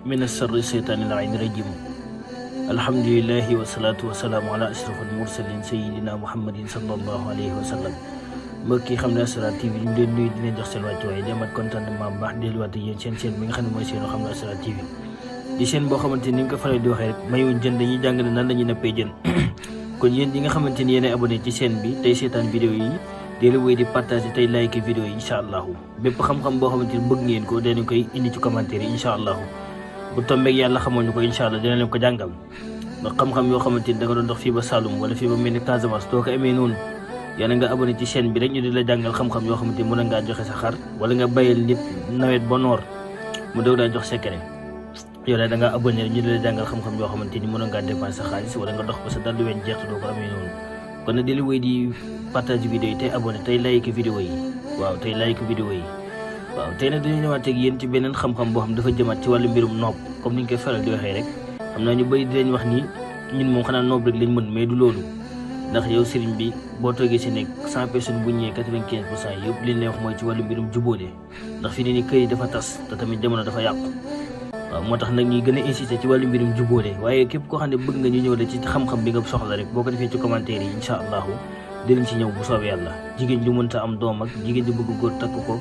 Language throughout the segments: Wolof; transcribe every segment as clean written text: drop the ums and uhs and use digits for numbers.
من الشر الشيطان اللعين الرجيم الحمد لله والصلاة والسلام على أشرف المرسلين سيدنا محمد صلى الله عليه وسلم mbokk yi xam ne Asrar TV ñu leen nuyu di leen jox seen wàccuwaay dem ak contentement baax delluwaat ak yéen seen bi nga xam ne mooy seen xam ne Asrar TV di seen boo xamante ni nga ko faral di waxee rek mayuñ jën dañuy jàngale nan lañuy nappee jën kon yéen ñi nga xamante ni yéen ay abonné ci seen bi tey seetaan vidéo yi dee wéy di partager tey like vidéo yi incha allahu bépp xam-xam boo xamante ni bëgg ngeen ko dinañ koy indi ci commentaire yi incha allahu bu tombeeg yàlla xamoon ñu ko incha allah dina leen ko jàngal ndax xam-xam yoo xamante ni da nga doon dox fii ba Saloum wala fii ba mel ni Casamance doo ko amee noonu yàlla nga abonné ci chaîne bi rek ñu di la jàngal xam-xam yoo xamante ni mën ngaa joxe sa xar wala nga bayal nit nawet ba noor mu doog daa jox secret yow da nga abonné ñu di la jàngal xam-xam yoo xamante ni mën ngaa dépenser sa xaalis wala nga dox ba sa dallu ween jeex doo ko amee noonu kon nag di la wéy di partage vidéo yi tey abonné tey like vidéo yi waaw tey like vidéo yi waaw tey nag dañu ñëwaat ak yéen ci beneen xam-xam boo xam dafa jëmaat ci wàllu mbirum noob comme ni ñu koy faral di waxee rek xam naa ñu bëri di leen wax ni ñun moom xanaa noob rek lañ mën mais du loolu ndax yow sëriñ bi boo toogee si nekk 100 personnes bu ñëwee 95% yëpp li ñu lay wax mooy ci wàllu mbirum jubóole ndax fi ne ni kër yi dafa tas te tamit jamono dafa yàqu waaw moo tax nag ñuy gën a insister ci wàllu mbirum jubóole waaye képp koo xam ne bëgg nga ñu ñëw la ci xam-xam bi nga soxla rek boo ko defee ci commentaire yi incha allahu dinañ ci ñëw bu soobee yàlla jigéen ju mënta am doom ak jigéen ju bëgg góor takk ko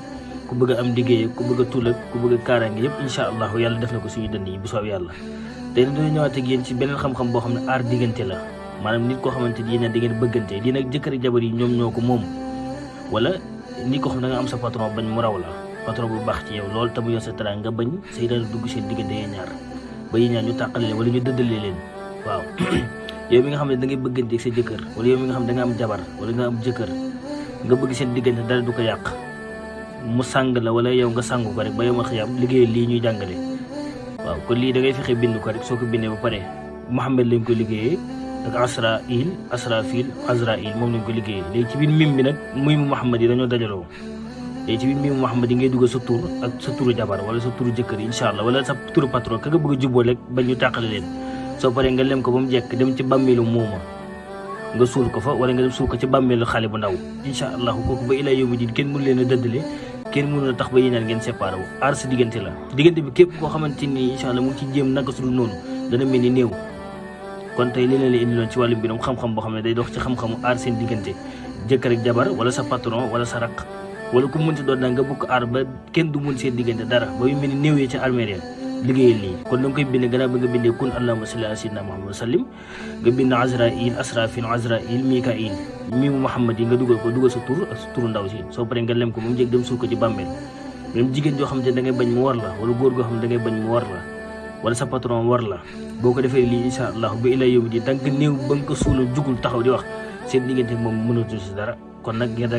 ku bëgg a am liggéey ku bëgg a tuul ak ku bëgg a kaaraange yëpp incha allahu yàlla def na ko suñu dënn yi bu soobee yàlla tey nag dañu ñëwaat ak yéen ci beneen xam-xam boo xam ne aar diggante la maanaam nit koo xamante ni yéen da ngeen bëggante di nag jëkkër ak jabar yi ñoom ñoo ko moom wala nit ko xam da nga am sa patron bañ mu raw la patron bu baax ci yow loolu te mu yor sa teraanga nga bañ say dara dugg seen diggante yéen ñaar ba yéen ñaar ñu tàqale leen wala ñu dëddale leen waaw yow mi nga xam ne da ngay bëggante ak sa jëkkër wala yow mi nga xam ne da nga am jabar wala nga am jëkkër nga bëgg seen diggante dara du ko yàq mu sàng la wala yow nga sàngu ko rek ba yow ma xiyam liggéey lii ñuy jàngale waaw kon lii da ngay fexe bind ko rek soo ko bindee ba pare Muhammad lañ ko liggéeyee ak Asrail Asrafil Azrail moom lañ ko liggéeyee léegi ci biir mim bi nag muy mu Muhammad yi dañoo dajaloo léegi ci biir mim mu Muhammad yi ngay dugal sa tur ak sa turu jabar wala sa turu jëkkër incha allah wala sa turu patron ka nga bëgg a jubóo rek ba ñu tàqale leen soo paree nga lem ko ba mu jekk dem ci bàmmeelu mooma nga suul ko fa wala nga dem suul ko ci bàmmeelu xale bu ndaw incha allah kooku ba ilaa yawmi diin kenn mënu leen a dëddale kenn mënu la tax ba yéen ngeen séparé wu aar sa diggante la diggante bi képp koo xamante ni incha allah mu ngi ci jéem naka su dul noonu dana mel ni néew kon tey li leen la indiloon ci wàllu mbirum xam-xam boo xam ne day dox ci xam-xamu aar seen diggante jëkkër ak jabar wala sa patron wala sa raq wala ku mën si doon nag nga bëgg aar ba kenn du mun seen diggante dara ba yu mel ni néew yi ci armeel liggéeyal lii kon da nga koy bind gannaaw ba nga bindee kun allahumma salli ala sayyidina Muhammad sallim nga bind Azrail Asrafil Azrail Mikail mimu Muhammad yi nga dugal ko dugal sa tur ak sa turu ndaw si soo paree nga lem ko ba mu jég dem suul ko ci bàmmeel même jigéen joo xam ne da ngay bañ mu war la wala góor goo xam ne da ngay bañ mu war la wala sa patron war la boo ko defee lii incha allah ba ilaa yawmi diin tant que néew ba nga ko suulal jugul taxaw di wax seen diggante moom mënatul si dara kon nag ngeen